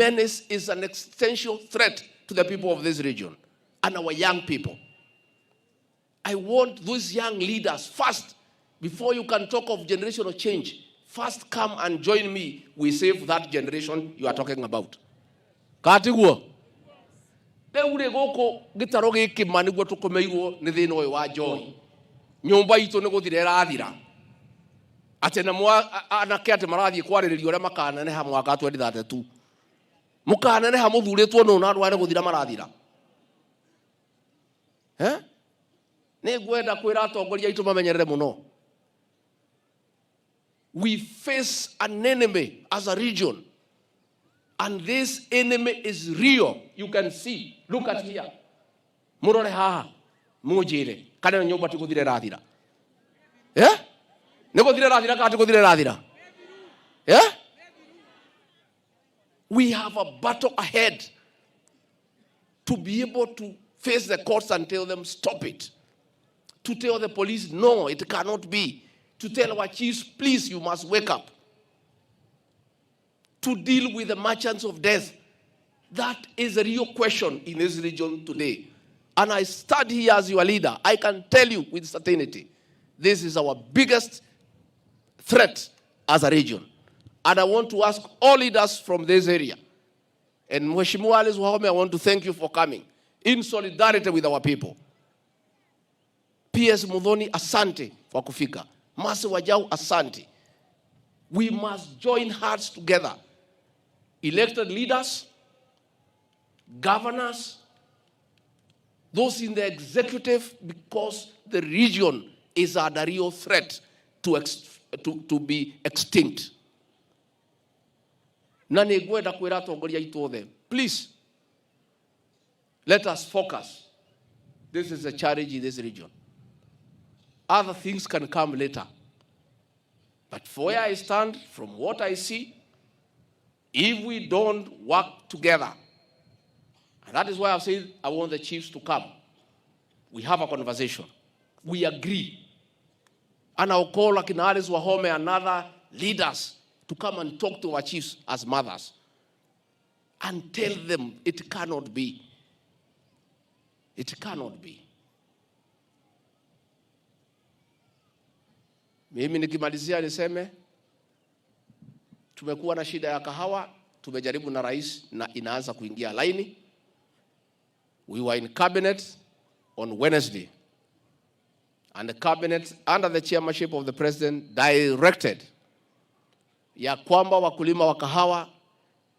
Menace is an existential threat to the people of this region and our young people. I want those young leaders first, before you can talk of generational change, first come and join me. We save that generation you are talking about. Katiguo? Rĩu rĩ gũkũ gĩtarũ gĩkĩ ma nĩguo tũkomeirwo nĩ thĩna ũyũ wa njohi. Nyũmba itũ nĩ gũthira ĩrathira. Atĩ na anake atĩ marathiĩ kwarĩrĩria ũrĩa makaneneha mwaka 2032. Mũkaneneha mũthurĩtwo nũ na andũ aya nĩ gũthira marathira. Eh? Nĩ ngwenda kwĩra atongoria aitũ mamenyerere mũno. We face an enemy as a region. And this enemy is real. You can see. Look at here. Murore haha. Munjire. Kana ĩno nyũmba ti gũthira ĩrathira. Eh? Nĩ gũthira ĩrathira kana ti gũthira ĩrathira? Eh? We have a battle ahead to be able to face the courts and tell them stop it. To tell the police, no, it cannot be. To tell our chiefs, please, you must wake up. To deal with the merchants of death. That is a real question in this region today. And I stand here as your leader. I can tell you with certainty, this is our biggest threat as a region. And I want to ask all leaders from this area, and Mheshimiwa Alice Wahome, I want to thank you for coming in solidarity with our people. PS Muthoni, asante kwa kufika. Mercy Wanjau, asante. We must join hearts together. Elected leaders, governors, those in the executive, because the region is under real threat to be extinct. Na nĩ ngwenda kwĩra atongoria aitũ othe, please, let us focus. This is a challenge in this region. Other things can come later. But for where I stand, from what I see, if we don't work together, and that is why I've said I want the chiefs to come. We have a conversation. We agree. And I'll call Akina Alice Wahome and other leaders to come and talk to our chiefs as mothers and tell them it cannot be. It cannot be. Mimi nikimalizia niseme tumekuwa na shida ya kahawa, tumejaribu na rais na inaanza kuingia laini. We were in cabinet on Wednesday, and the cabinet under the chairmanship of the president directed ya kwamba wakulima wa kahawa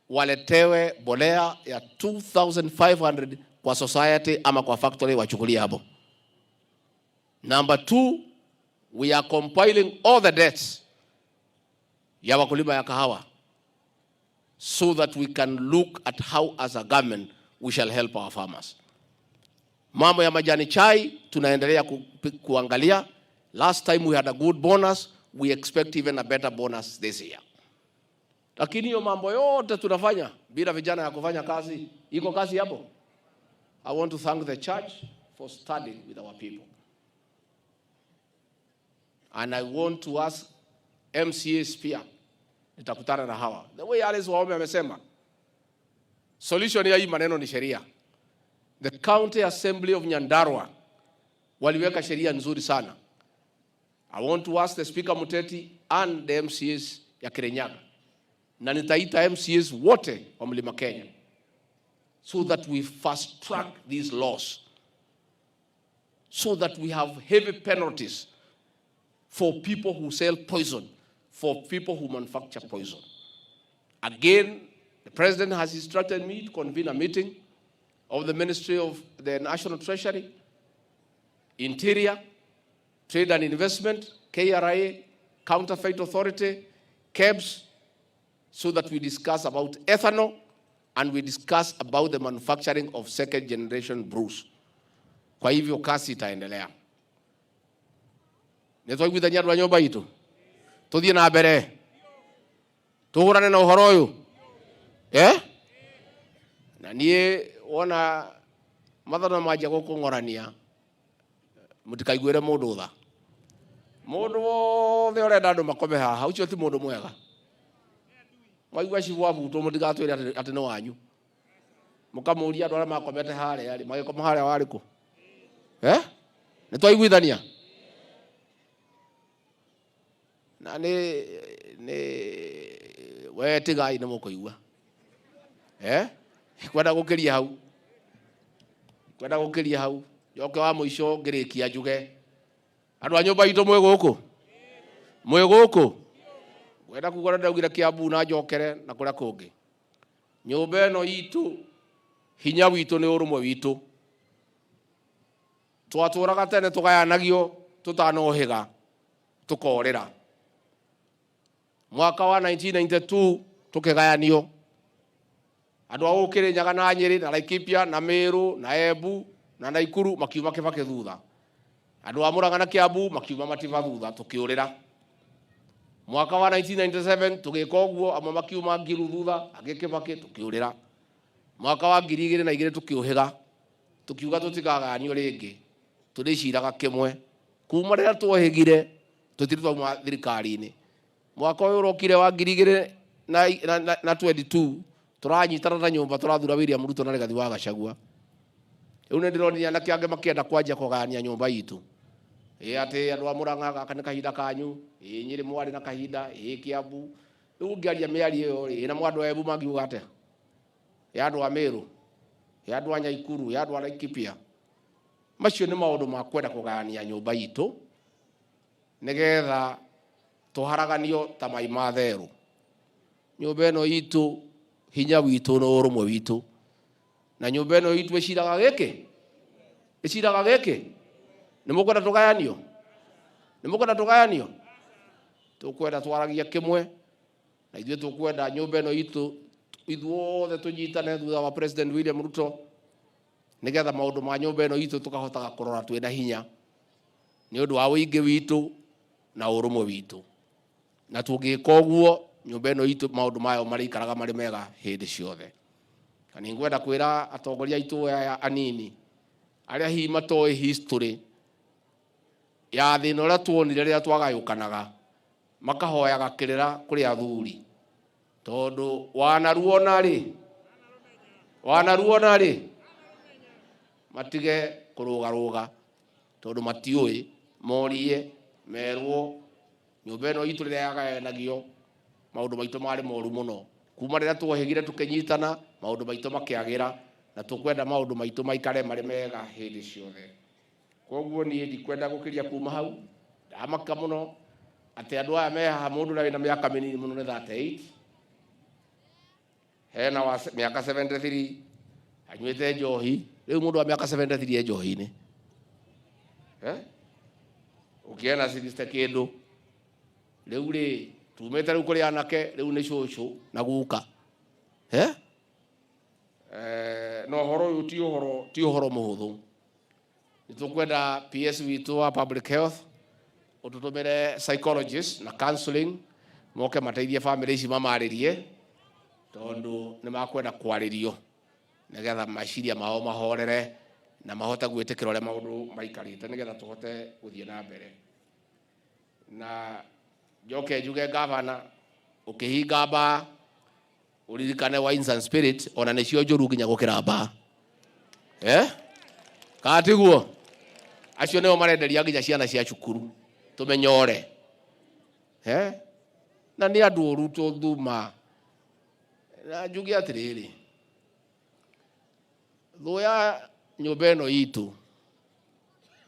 waletewe bolea ya 2500 kwa society ama kwa factory wachukulie hapo. Number 2, we are compiling all the debts ya wakulima ya kahawa so that we can look at how as a government we shall help our farmers. Mambo ya majani chai tunaendelea kuangalia. Last time we had a good bonus, we expect even a better bonus this year. Lakini hiyo mambo yote tunafanya bila vijana ya kufanya kazi, iko kazi hapo? I want to thank the church for standing with our people. And I want to ask MCAs pia, nitakutana na hawa. The way Alice Wahome amesema, solution ya hii maneno ni sheria. The County Assembly of Nyandarua waliweka sheria nzuri sana. I want to ask the Speaker Muteti and the MCAs ya Kirinyaga. Na nitaita MCAs wote wa Mlima Kenya so that we fast track these laws, so that we have heavy penalties for people who sell poison, for people who manufacture poison. Again, the President has instructed me to convene a meeting of the Ministry of the National Treasury, Interior, Trade and Investment, KRA, Counterfeit Authority, KEBS, so that we discuss about ethanol and we discuss about the manufacturing of second generation brews. Kwa hivyo kasi itaendelea. Nĩtwaiguithania andũ a nyũmba itũ? Tũthiĩ na mbere. Tũhũrane na ũhoro ũyũ. Eh? Na niĩ wona mathano manjia gũkũng'orania, mũtikaiguĩre mũndũ tha. Mũndũ wothe ũrenda andũ makome haha, ũcio ti mũndũ mwega. Mwaigua cibũ abutwo, mũtigatwĩre atĩ nĩ wanyu. Mũkamũria andũ arĩa makomete harĩa rĩ, magĩkoma harĩa warĩ kũ? Eh? Nĩ twaiguithania? Na nĩ we tigai nĩ mũkũigua. Eh? Kwenda gũkĩria hau. Kwenda gũkĩria hau. Njoke wa mũico ngĩrĩkia njuge. Andũ a nyũmba itũ mwĩ gũkũ? Mwĩ gũkũ? Ngwenda kuga ũrĩa ndaugire Kiambu na njokere na kũrĩa kũngĩ. Nyũmba ĩno itũ, hinya witũ nĩ ũrũmwe witũ. Twatũraga tene tũgayanagio tũtanohĩga tũkorĩra. Mwaka wa 1992 tũkĩgayanio. Andũ a gũkũ Kĩrĩnyaga na Nyĩrĩ na Laikipia na Meru na Embu na Naikuru makiuma Kĩbakĩ thutha. Andũ a Mũrang'a na Kiambu makiuma Matiba thutha tũkĩũrĩra. Mwaka wa 1997 tũgĩka ũguo, amwe makiuma Ngiru thutha, angĩ Kĩbakĩ, tũkĩũrĩra. Mwaka wa 2002 tũkĩũhĩga, tũkiuga tũtikagayanio rĩngĩ, tũrĩciraga kĩmwe. Kuma rĩrĩa twohĩgire, tũtirĩ twauma thirikari-inĩ. Mwaka ũyũ ũrokire wa ngiri igĩrĩ na 22, tũranyitana na nyũmba tũrathura William Ruto na Rigathi wa Gachagua. Rĩu nĩ ndĩronire anake angĩ makĩenda kwanjia kũgayania nyũmba itũ. Ĩ atĩ andũ a Mũrang'a gaka nĩ kahinda kanyu, ĩ Nyĩrĩ mwarĩ na kahinda, ĩ Kiambu. Rĩu ũngĩaria mĩario ĩyo rĩ, ĩna andũ a Embu mangiuga atĩa? Ĩ andũ a Meru, ĩ andũ a Nyaikuru, ĩ andũ a Laikipia. Macio nĩ maũndũ ma kwenda kũgayania nyũmba itũ nĩgetha tũharaganio ta mai ma therũ. Nyũmba ĩno itũ, hinya witũ na ũrũmwe witũ. Na nyũmba ĩno itũ ĩciraga gĩkĩ? Ĩciraga gĩkĩ? Nĩ mũkwenda tũgayanio? Nĩ mũkwenda tũgayanio? Tũkwenda twaragia kĩmwe, na ithuĩ tũkwenda nyũmba ĩno itũ ithuothe tũnyitane thutha wa President William Ruto, nĩgetha maũndũ ma nyũmba ĩno itũ tũkahotaga kũrora twĩna hinya nĩ ũndũ wa ũingĩ witũ na ũrũmwe witũ. Na tũngĩka ũguo, nyũmba ĩno itũ maũndũ mayo marĩikaraga marĩ mega hĩndĩ ciothe. Na nĩ ngwenda kwĩra atongoria aitũ aya anini, arĩa hihi matoĩ history ya thĩna ũrĩa tuonire rĩrĩa twagayũkanaga, makahoyaga kĩrĩra kũrĩ athuri. Tondũ wanaruona rĩ, wanaruona rĩ, matige kũrũgarũga, tondũ matiũĩ, morie, merwo, nyũmba ĩno itũ rĩrĩa yagayanagio, maũndũ maitũ marĩ moru mũno. Kuma rĩrĩa twohĩgire tũkĩnyitana, maũndũ maitũ makĩagĩra, na tũkwenda maũndũ maitũ maikare marĩ mega hĩndĩ ciothe. Koguo niĩ ndikwenda gũkĩria kuma hau, ndamaka mũno atĩ andũ aya me haha, mũndũ ũrĩa wĩna mĩaka mĩnini mũno nĩ 38, hena wa mĩaka 73 anyuĩte njohi. Rĩu mũndũ wa mĩaka 73 e njohi-inĩ, eh? Ũkĩena 60 kĩndũ. Rĩu rĩ, tumĩte rĩu kũrĩ anake, rĩu nĩ cũcũ na guka, eh? Na ũhoro ũyũ ti ũhoro mũhũthũ. Nĩ tũkwenda PS witũ wa public health ũtũtũmĩre psychologist na counseling moke mateithie family ici mamarĩrie, tondũ nĩ makwenda kwarĩrio nĩgetha meciria mao mahorere na mahote gwĩtĩkĩra ũrĩa maũndũ maikarĩte, nĩgetha tũhote gũthiĩ na mbere. Na njoke njuge, gavana, ũkĩhinga mbaa ũririkane wines and spirit ona nĩcio njũru nginya gũkĩra mbaa, eh? Kana tiguo? Acio nĩo marenderia nginya ciana cia cukuru tũmenyore, eh? Na nĩ andũ ũru tũthuma. Na njuge atĩrĩrĩ, thũ ya nyũmba ĩno itũ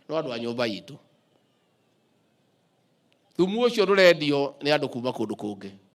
no andũ a nyũmba itũ. Thumu ũcio ndũrendio nĩ andũ kuma kũndũ kũngĩ.